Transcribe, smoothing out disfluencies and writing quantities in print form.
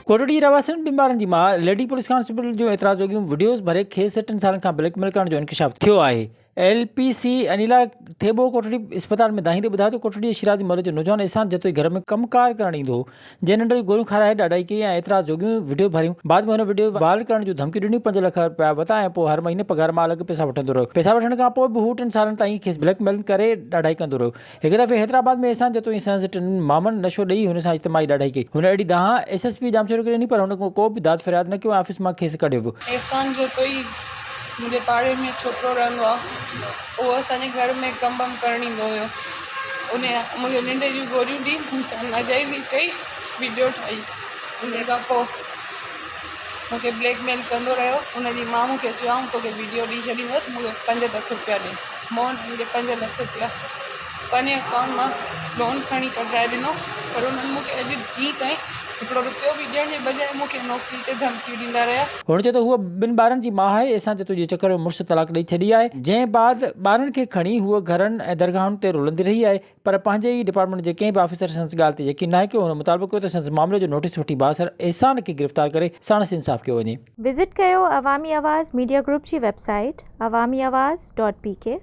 ڪوٽڙي جي رهواسين ٻن ٻارن جي ماء ليڊي پوليس ڪانسٽيبل جون اعتراض جوڳيون وڊيوز ڀري کيس ٽن سالن کان بليڪ ميل ڪرڻ جو انڪشاف ٿيو آهي. L P C Anila Thebo Kotri اسپتال ۾ دانهيندي ٻڌايو ته ڪوٽڙي جي شيرازي محلي جو نوجوان احسان جتوئي گهر ۾ ڪم ڪار ڪرڻ ايندو هو جنهن ننڊ جون گوريون کارائي ڏاڍائي ڪئي ۽ اعتراض جوڳيون وڊيو ڀريون بعد ۾ هن وڊيو وائرل ڪرڻ جون ڌمڪيون ڏنيون پنج لک رپيا ورتا ۽ پوء هر مهيني پگهار مان الڳ پئسا وٺندو رهيو پئسا وٺڻ کان پوء به هو ٽن سالن تائين کيس بليڪ ميل ڪري ڏاڍائي ڪندو رهيو هڪ دفعي حيدرآباد ۾ احسان جتوئي سندس ٽن مامن نشو ڏئي هن سان اجتماعي ڏاڍائي ڪئي. هن اهڙي دانهن ايس ايس پي ڄامشورو کي ڏني پر هن ڪو به داد فرياد نه ڪيو ۽ آفيس مان کيس ڪڍيو ويو. احسان جتوئي منهنجي پاڙي ۾ ڇوڪرو رهندو آ اهو اسان جي گهر ۾ ڪم بم ڪرڻ ايندو هيو ان مونکي ننڊ جون گوريون ڏئي مون سان ناجائزي ڪئي وڊيو ٺاهي ان کان پوء مونکي بليڪ ميل ڪندو رهيو ان جي ماء مونکي چيو آئون توکي وڊيو ڏئي ڇڏيندس مونکي پنج لک روپيا ڏي مون انهن کي پنج لک رپيا پنهنجي اڪائونٽ مان لون کڻي ڪڍرائي ڏنو پر انهن مون کي اڄ ڏينهن تائين هڪڙو رپيو به ڏيڻ جي بجاء مون کي نوڪري تي ڌمڪيون ڏيندا رهيا. هن چيو ته هوء ٻن ٻارن جي ماء آهي، احسان چتو جي چڪر ۾ مڙس طلاق ڏئي ڇڏي آهي، جنهن بعد ٻارن کي کڻي هوء گهرن ۽ درگاهن تي رلندي رهي آهي، پر پنهنجي ئي ڊپارٽمينٽ جي ڪنهن به آفيسر سندس ڳالهه تي يقين ناهي ڪيو، هن مطالبو ڪيو ته سندس معاملي جو نوٽيس وٺي بااثر احسان کي گرفتار ڪري ساڻس انصاف ڪيو وڃي. وزٽ ڪيو عوامي آواز ميڊيا گروپ جي website Awami Awaz dot P K.